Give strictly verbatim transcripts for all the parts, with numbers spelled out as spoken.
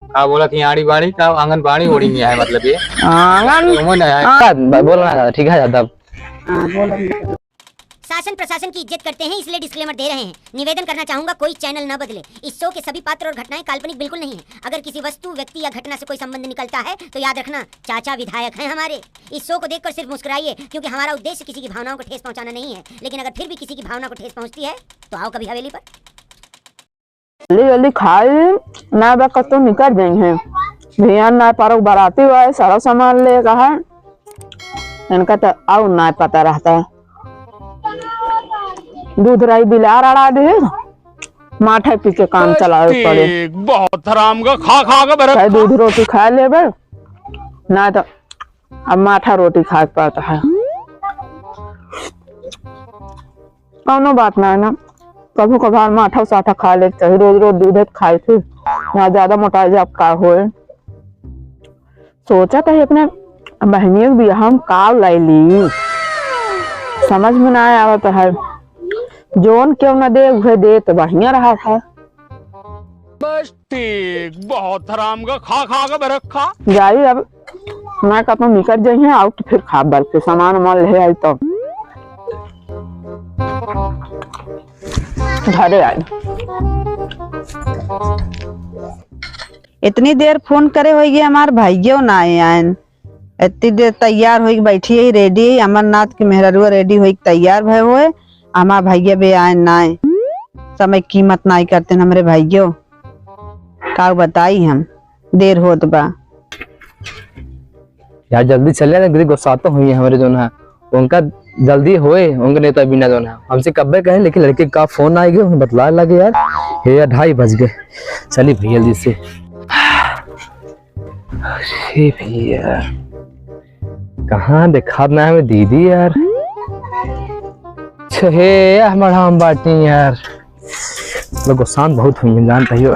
का बोलत ही, आड़ी बाड़ी का आंगन बाड़ी ओड़ी नहीं है, मतलब ये। आंगन तो उमन है। हाँ, ब-, बोलना है, ठीक है, दादा। हाँ, बोल। शासन प्रशासन की इज्जत करते हैं, इसलिए disclaimer दे रहे हैं। निवेदन करना चाहूंगा, कोई channel न बदले। इस show के सभी पात्र और घटनाएं काल्पनिक बिल्कुल नहीं है। अगर किसी वस्तु, व्यक्ति या घटना से कोई संबंध निकलता है तो याद रखना, चाचा विधायक हैं हमारे। इस show को देखकर सिर्फ मुस्कुराइए, क्योंकि हमारा उद्देश्य किसी की भावनाओं को ठेस पहुंचाना नहीं है। लेकिन अगर फिर भी किसी की भावना को ठेस पहुंचती है तो आओ कभी हवेली पर। जल्दी जल्दी खाई, ना बा कतो निकल जाई हैं। भियान ना पारो बराती हुआ है, सारा सामान लेगा है। इनका तो आउ ना पता रहता है। दूध रही बिलार अड़ा दे, माठा पी के काम चलावे पड़े। बहुत हराम का खा खा के भरत चाहे दूध रोटी खा लेबे, ना तो अब माठा रोटी खाए के पड़ता है। कौनो बात ना है ना, कभू कभार माठा साठा खा ले चाही, रोज रोज दूध खाए थे, ना ज्यादा मोटाए जाब का होए। सोचा तो है अपने बहनियों के बियाह में का लाई ली, समझ में ना आवत है। जोन क्यों ना दे, उहे दे तो बढ़िया रहा था। बस ठीक, बहुत हराम का खा खा के भरत खा। जाई अब, मैं कहता हूँ निकल जाइए, आओ तो फिर खा बल के सामान वामान ले आई तो घरे आई। इतनी देर फोन करे होइगे, हमार भाइयो ना आए आयन। इतनी देर तैयार होइके बैठी है, ready है। अमरनाथ के मेहररुआ ready होइके तैयार भय होए, हमार भाइया बे आयन ना आए। समय कीमत नाई करते न हमरे भाइयो। का बताई हम, देर होत बा। यार जल्दी चले ना, दीदी गुस्सा तो हुई है हमरे जोन है, उनका जल्दी होए, उनके नेता बिना जोन है। हमसे कब्बे कहे, लेकिन लड़के का फोन आ गया, उन्हें बतला लगे यार, हे यार ढाई बज गए। चली भैया जल्दी से। अरे भैया, कहाँ दिखात ना हमें दीदी यार। छे, हमारा हम बाटी यार। लोग गुस्सान बहुत हुई हैं, जानता ही हो।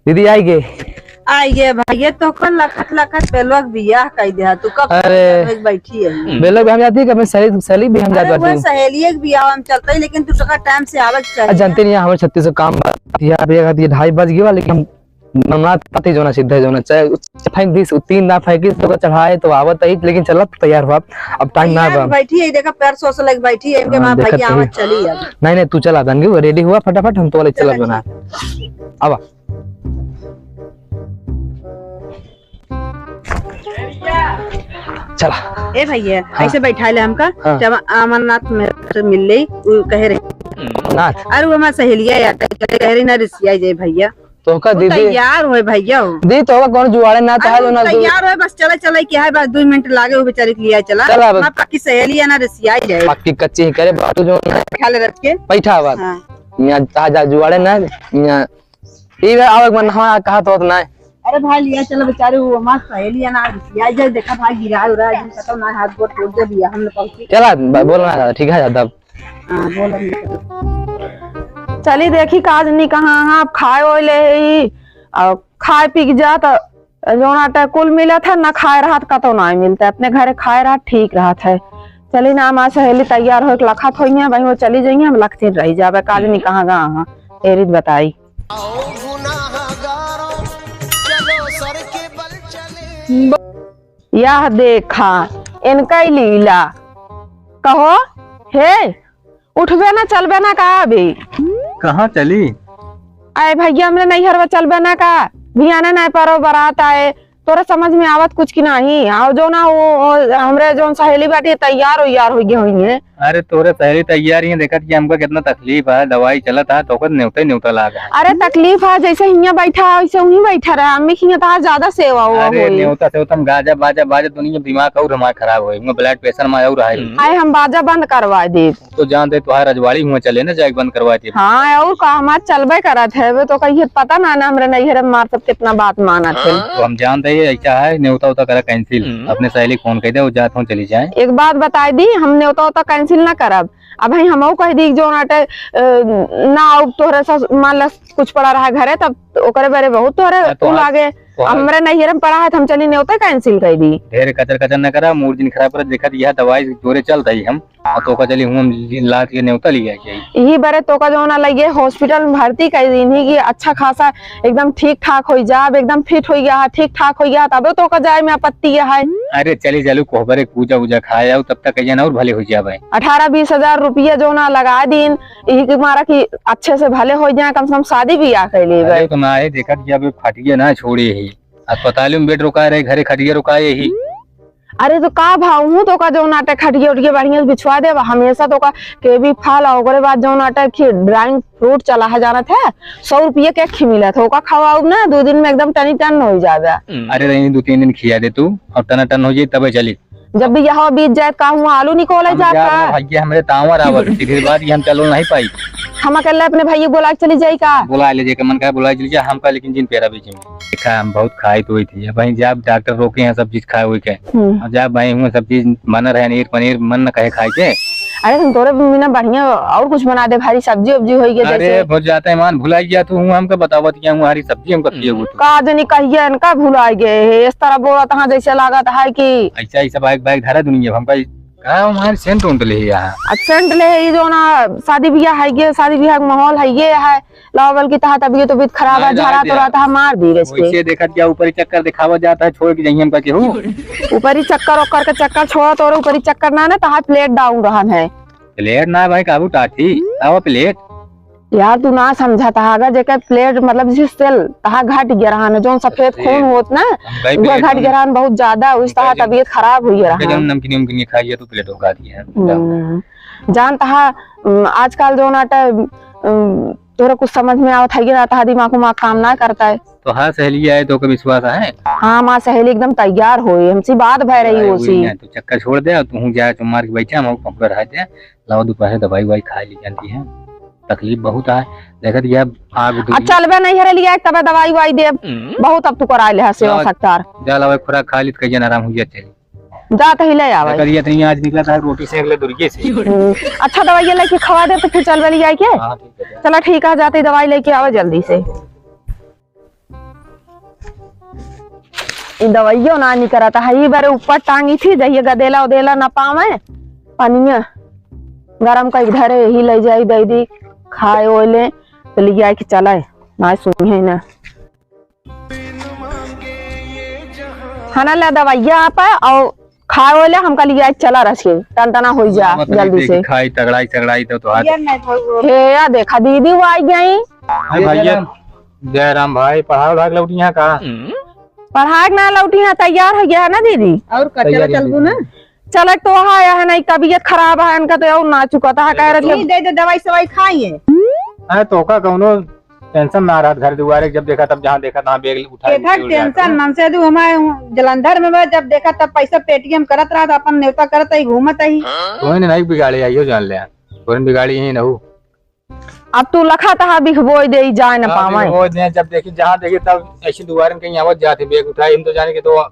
दीदी आई गए। आई गए भैया, तो कल लखत लखत बेलवा के बियाह कई दिया। तू कब अरे। बैठी है? बेलवा भी हम जाती है, कभी सहेली, सहेली भी हम अरे जाती वह है। सहेलिये के बियाह हम चलते ही, लेकिन तू सका टाइम से आवे के चाहिए। जानते नहीं, हमारे छत्तीस से काम बात है, अभी अगर ये ढाई बज गया, लेकिन हम नमनाथ पाती जोना सीधे जोना, चाहे फेंक दिस, उ तीन ना फेंकिस, तो चढ़ाए तो आवत आई, लेकिन चलत तैयार हुआ। अब टाइम ना बा। बैठी है, देखा पैर सोस लग बैठी है, इनके हाँ, माँ देखत भैया रही। आवाज चली अब। नहीं, नहीं, तू चला दन, ready हुआ फटाफट, हम तो वाले चला चलत ठीक। बना। आवा। चला। ए भैया, हाँ। ऐसे बैठा ले हमका, हाँ। जब अमरनाथ में से मिल ले, उ कहे रहे। नाथ। अरे वो हमार सहेलिया यार, कहे रही ना रिसिया जाए भैया। तो का वो दीदी? तैयार होए भैया हो। दी तो का कौन जुआड़े ना तो है अरे जो ना तू तैयार होए, बस चले, चले क्या है, बस दो मिनट लागे, वो बेचारी के लिए चला। चला अब। हमार पक्की सहेली है ना, रिसिया जाए। पक्की कच्ची ही करे, बात जो ना। ख्याल रख के। बैठा बात। हाँ। यहाँ ताजा जुआड़े ना, यहाँ ई बे, आवे के मन, हाँ, कहा तो होत नाय। अरे भाई, लिया चलो बेचारे, वो हमार सहेली है ना, लिया जाए, देखा भाई, गिरा उरा, एकदम खत्म ना, हाथ गोड़ तोड़ दे दिया हमने पहुंची। चला, ब-, बोल ना, ठीक है, तब। हाँ, बोल हम। चली देखी, काज नहीं कहाँ, हाँ, अब खाए ओए ले ही, और खाए पी के जा, तो जोना टे कुल मिला था, ना खाए रहा, तो कतो ना मिलता, अपने घरे खाए रहा, ठीक रहा था। चली ना, हमार सहेली तैयार हो, एक लखत होइए, वहीं वो चली जाइए, हम लखते रह जावे, काज नहीं कहाँ गा, हाँ, एरित बताई। यह देखा इनका ही लीला। कहो, हे, उठबे ना, चलबे ना का अभी? कहाँ चली? अरे भैया, हमरे नैहरवा चलबे ना का? भियाने ना पारो, बारात आए, तोरा समझ में आवत कुछ की नाही? आओ जो ना, वो, वो हमरे जौन सहेली बाटी तैयार उयार हो गई हुई है। अरे तोरे सहेली तैयार ही है, देखत कि हमका कितना तकलीफ है, दवाई चलत है, तो ओकर नेवते नेवता लाग है। अरे तकलीफ है, जैसे हियाँ बैठा है वैसे वहीं बैठा रहे, अम्मी की हियाँ तहार ज्यादा सेवा हुआ अरे होई। नेवता से तो हम गाजा बाजा बाजा दुनिया दिमाग और हमारा खराब होई, हुआ blood pressure में और है। आए हम बाजा बंद करवा दे। तो जान दे तुहार रजवाड़ी हुआ चले ना, जाके बंद करवा दे। हाँ और का, हमार चलबे करत है, वे तो कहिए पता ना ना हमरे नैहर में मार सब कितना बात मानत है। तो हम जान दे ऐसा है, नेवता उता करा cancel, अपने सहेली फोन कर दे, वो जात हूँ चली जाए। एक बात बताई दी, हम नेवता उता cancel ना करब। अब भाई हमहू कह दी जो नाटे, अ, ना आउब तोहरे सास-, मान ला कुछ पड़ा रहा घरे, तब ओकरे बारे बहुत तोहरे हाँ, तो तू आज, लागे। तो आज हमरे नैहर में पड़ा है, तो हम चली नेवता cancel कर दी। ढेर कचर कचर न करा, मूड दिन खराब कर, देखा यह दवाई जोरे चल रही हम। और तोका चली हुआ हम लाद के नेवता लिया जाई। यही बरे तोका जौन है लगे hospital में भर्ती कर दीन ही कि अच्छा खासा एकदम ठीक ठाक होइ जाब, एकदम fit होइ गया है, ठीक ठाक होइ गया है, तबे तोका जाए में आपत्ति है। अरे चली चलू कोहबर एक पूजा उजा खाए आओ, तब तक कहिए ना और भले होइ जाबे। अठारह बीस हजार रुपया जौन है लगा दीन, यही के मारा कि अच्छे से भले होइ जाए, कम से कम शादी ब्याह कर लेबे। अरे तो ना है, देखत कि अब खटिया ना छोड़े ही, अस्पताल में bed रुका रहे, घरे खटिया रुका यही। अरे तो का भाव हूँ, तोका जौन आटे खटिया उटिया बढ़िया से बिछवा देबा, हमेशा तोका केवी फल और ओकरे बाद जौन आटे खी-, dry fruit चला है, जानत है, सौ रुपये के खी मिलत है, ओका खवाऊ ना, दो दिन में एकदम टनी टन होइ जाबे। अरे रही, दो तीन दिन खिया दे तू, और टना टन होइ जाई, तबे चली। जब भी यहाँ बीत जाए, का हुआ, आलू निकोले हम जात जा का? रहे भैया, हमरे तावर आवत, फिर बात ये हम चलो नहीं पाई। हम अकेले अपने भैया बोला के चली जाई का? बोला ले जेके मन का बोला चली जा, हमका लेकिन जिन पेरा बेचे में। देखा, हम बहुत खाई तो हुई थी, अब वहीं जाब डॉक्टर रोके हैं सब चीज खाए हुई के। हम्म। और जाब भाई हुआ सब चीज बना रहे, नीर पनीर मन न कहे खाए के। अरे तुम तोरे बिना बढ़िया और कुछ बना दे, भारी सब्जी उब्जी होई गई अरे जैसे। बहुत जाता है मान भुलाई गया तू, हुआ हमका बतावत क्या हुआ हरी सब्जी हमका पिए हुआ तू। का जनी कहिए इनका भुलाई गए है, इस तरह बोलत हाँ जैसे लागत है कि ऐसा ऐसा बैग बैग धरा दुनिया हमका का हमारे सेंट उंट ले यहाँ। आ सेंट ले, ये जो ना शादी ब्याह है, ये शादी ब्याह का माहौल है, ये है, लाओ बल्कि तहा तबियत उबियत खराब है, नहीं, झरा नहीं, तो रहता है, मार दी गज के। वैसे देखत क्या ऊपरी चक्कर दिखावा जाता है, छोड़ के जाइए हमका केहू। ऊपरी चक्कर ओकर के चक्कर छोड़, तोरे ऊपरी चक्कर ना, ना तहा plate down रहन है। Plate ना भाई, काबू टाटी, आवा plate। यार तू ना समझा तहा, अगर जेकर plate मतलब जैसे cell तहा घट गया रहन है, जौन सफेद अरे, खून होत ना, हम कहीं वो plate घट हम गया रहन बहुत ज्यादा, उस हम तहा कहीं तबियत खराब हुई हम कहीं रहन। नमकीन उमकीन खा लिया तो plate उठा दिया है। हम्म। जानता है, उम, आजकल जो नाटा, उम, तोरा कुछ समझ में आवत है कि ना, तहा दिमाग उमाग काम ना करता है। तो हाँ, सहेली आए तो ओके विश्वास है? हाँ, माँ सहेली एकदम तैयार होई, हमसे बात भय रही तैयार होई होसी। ना, तो चक्कर छोड़ दे, और तू जा चुप मार के बैठे, हम और पकड़ रहा थे। लाओ दोपहर दवाई वाई खा ली जाती है, तकलीफ बहुत है। देखत ये आग आ, चलबे नहीं हरे लिया, तबे दवाई वाई दे। हम्म। बहुत अब तू कराए ले हसे लाओ, सकतार। जा लाओ, खुराक खा ली तो कहिए ना आराम हुई जाए, चली। जात ही ले आवे। अगर ये इतनी आज निकला था रोटी सेंक ले दुर्गे से। हम्म, अच्छा दवाई लेके खवा दे तो फिर चलबे ले जाए के। हाँ, ठीक है, जा। चला ठीक है, जाते ही दवाई लेके आवे जल्दी से। ई दवाइयो ना निकरत है, ई बारे ऊपर टांगी थी, जहिए गदेला उदेला ना पावे, पनिया गरम कई धरे, यही ले जाई दे दी, खाए ओए ले, तो ले जाए के चलाए, ना सुनिए ना। खाना ला दवाइया आप और खाओ ले, हमका लिया चला रस के टनटना हो जा मत जल्दी से। खाई तगड़ाई तगड़ाई तो, तो आज। हे या देखा दीदी वो आई गई। अरे भैया, जय राम भाई, पढ़ाई भाग लौटी यहाँ का? पढ़ाई ना लौटी यहाँ, तैयार हो गया है ना दीदी? और का, चला तैयारी चलबू ना? चलक तो वहाँ आया है, नहीं तबीयत खराब है इनका, तो और ना चुका था, कह रहे थे। दे दे दवाई सवाई खाइए। हाँ, तो का कौनो tension ना रहत, घर दुआरे जब देखा तब जहाँ देखा तहाँ bag उठा के धर tension। मन से दू हमारे जलंधर में बा, जब देखा तब पैसा Paytm करत रहत, अपन नेवता करत ही घूमत ही। कोई नहीं बिगाड़ी आइयो जान ले, कोई बिगाड़ी ही नहू। अब तू लखा तहा बिखबोई दे जाए न पावे। बिखबोई दे, जब देखी जहाँ देखी तब ऐसे दुआरे में कहीं आवत जाते bag उठाई, हम तो जाने के तो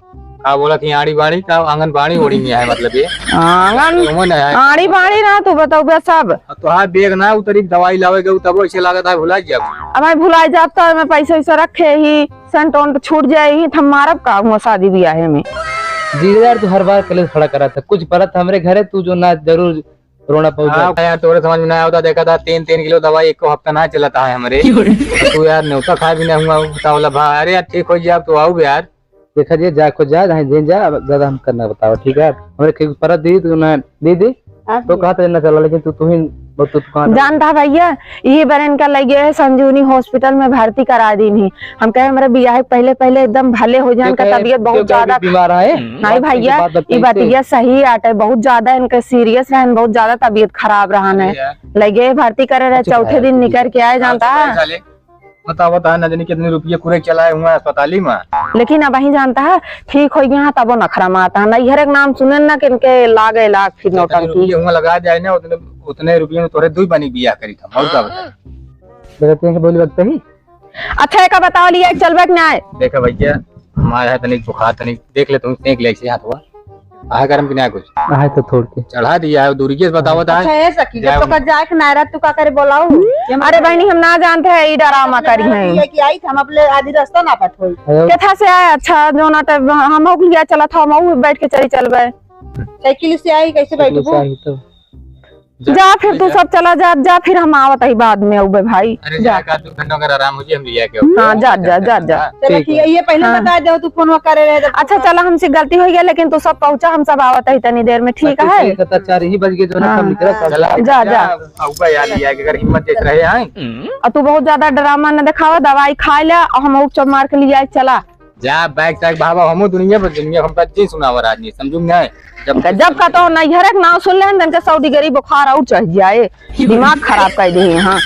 का बोला थी आड़ी बाड़ी का आंगन बाड़ी ओड़ी में है, मतलब ये। आंगन वो ना है। आड़ी बाड़ी ना तू बताओ बे सब। अब तो हाँ bag ना उतरी दवाई लावे गए तब ऐसे लागत है भुला जाब। अब मैं भुला जाब तो मैं पैसा वैसा रखे ही सेंट ओंट छूट जाए ही तो हम मारब का हुआ शादी ब्याह में। जीजा यार तू हर बार कलेश खड़ा करा था, कुछ परत हमरे घरे तू जो ना जरूर रोना पहुंचा। हाँ यार, तोरे समझ में ना आवता, देखा था तीन तीन किलो दवाई एक हफ्ता ना चलता है हमरे। तू यार न्योता खा भी ना हुआ, बताओ ला भा, अरे यार ठीक हो जाए, अब तो आओ भी यार। देखा जी, जा को जा, जहाँ जिन जा, अब ज्यादा हम करना बताओ, ठीक है? हमरे के परत दी, तू ना दी दी, हाँ तो जी। कहा तो ना चला, लेकिन तू, तू ही बहुत तू कहाँ जानता है भैया, ये बरन का लगे है संजीवनी hospital में भर्ती करा दी नहीं। हम कहे हमरे बियाह के पहले, पहले एकदम भले हो जाए, इनका तबीयत बहुत ज्यादा बीमार है। नहीं भैया, ये बतिया सही आटे, बहुत ज्यादा इनके serious रहन, बहुत ज्यादा तबीयत खराब रहन है। लगे भर्ती करे रहे, चौथे दिन निकल के आए, जानता है। बता, बता, ना जाने कितने रुपये कुरे चलाए हुए हैं अस्पताली में। लेकिन अब ही जानता है, ठीक हो गया है, तबो नखरा मारता है। नहीं, हर एक नाम सुने ना कि इनके लागे लाग फिर नौटंकी। हुआ लगा जाए ना, उतने, उतने रुपये में तोरे दुई बानी बियाह करी था, और का बता। देखते हैं कि बोली वक्त ही। अच्छा, एका बताओ लिया, चलबे कि नाय? देखा भैया, हमारे यहाँ तनिक बुखार तनिक देख ले, तुम सेंक ले ऐसे हाथ हुआ। आहा गरम कि ना कुछ? आहा तो थोड़ के। चढ़ा दिया है, दूरी के बताओ ता। अच्छा, ए सखी, जब तोका जाए के नाय रहत, तू का करे बोलाऊ? अरे बहनी, हम ना जानते हैं, ई डरामा करी हैं। ये कि आई, हम अपने आधी रास्ता ना पट होई। केथा से आए, अच्छा, जो ना तब हम ओक लिया चला था, हम ओक बैठ के चली चलबे। साइकिल से आई, कैसे बैठबू? साइकिल से आई तो। जा फिर तू सब चला जा, जा फिर हम आवत ही बाद में अउबे भाई। अरे जा। जा का, दो घंटा अगर आराम हो जाए, हम लिया के हाँ, जा, जा, जा, जा। चला ठीक है, ये पहले हाँ। बता दो, तू फोन करे रहे जब अच्छा, चला हमसे गलती होइ गया, लेकिन तू सब पहुँचा, हम सब आवत ही तनी देर में, ठीक है? चार ही बज गए जो ना, हाँ। सब निकला, सब चला, जा, जा। अउबे यार लिया के अगर हिम्मत जैसे रहे आए। और तू बहुत ज्यादा ड्रामा न दिखावा, दवाई खाए ले और हम और चौक मार के लिया चला। जा बैग तैग बाबा, हमो दुनिया पर दुनिया हम का जी सुनावर आदमी, समझू नहीं? जब गजब का तो नैहर के नाव सुन लेहन, तनके सौ डिग्री बुखार और चढ़ जाए, दिमाग खराब कर दे यहाँ।